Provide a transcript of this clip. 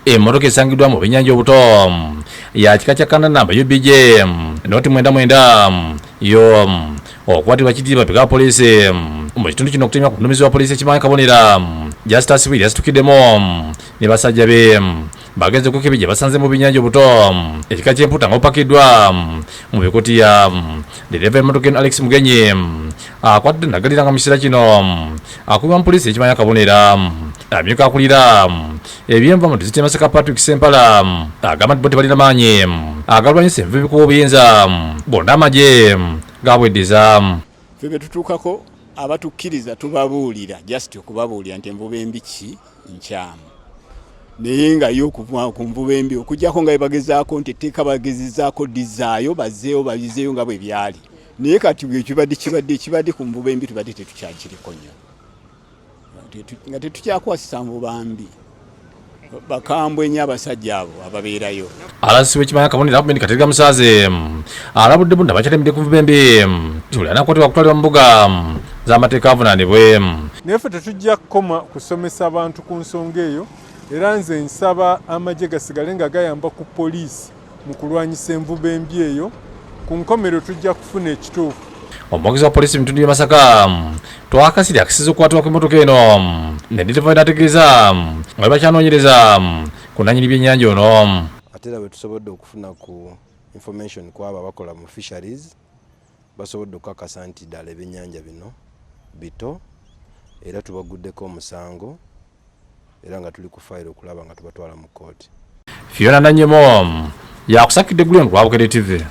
Emmotoka esangiddwa mu byennyanja obuto ya kika kya kanda namba UBJ 99 yo okwatirwa kitiibwa pika poliisi mu kitundu kino. Okutemya ku muduumizi wa poliisi ekimanyi kabonera Justus Bwiri yasitukiddemu ne basajja be bagenze okukebejja, basanze mu byennyanja obuto ekika ky'empuuta nga bupakiddwa mu bikutiya. Ddereeva emmotoka eno, Alex Mugenyi, akwatidde nagalira nga mu kiseera kino akubibwa mu poliisi ekimanya kabonera. Amyuka akulira ebyenva mu disitulikiti Masaka, Patrick Sempala, agamba nti bo tebalina maanyi agalwanyisa envubi kuba obuyinza bonna amagye gabweddiza. Ffe be tutuukako abatukkiriza tubabuulira, just okubabuulira nti envuba embi ki nkyamu, naye nga yo okuva ku nvuba embi, okuggyako nga bebagezaako nti etteeka bagezezaako ddizaayo, bazzeewo babizeeyo nga bwe byali. Naye kati bwe kibadde ku nvuba embi, tubadde tetukyakiriko nnyo, nga tetukyakwasisa nvuba mbi. Bakambwe nnyo abasajja abo ababeerayo. Alasibwa ekimanya kabonero Ahmed Kateregga Musaaze alabudde bonna bakyalemedde ku nvuba embi nti buli anakwatibwa kutwalibwa mu mbuga z'amateeka avunaanibwe. Naye ffe tetujja kukoma kusomesa bantu ku nsonga eyo, era nze nsaba amagye gasigale nga gayamba ku poliisi mu kulwanyisa envuba embi eyo. Ku nkomerero tujja kufuna ekituufu. Omwogezi wa poliisi mu bitundu by'e Masaka, Twakasiri, akisiza okukwatibwa kw'emmotoka eno ne ddereeva, n'ategeeza nga bwe bakyanoonyereza ku nannyini byennyanja ono. Ate era bwe tusobodde okufuna ku information ku abo abakola mu fisheries, basobodde okukakasa nti ddala ebyennyanja bino bito, era tubaguddeko omusango, era nga tuli ku fayiro okulaba nga tubatwala mu kkooti. Fiona Nanyemo yakusakidde eggulire ku lwa Bukedde TV.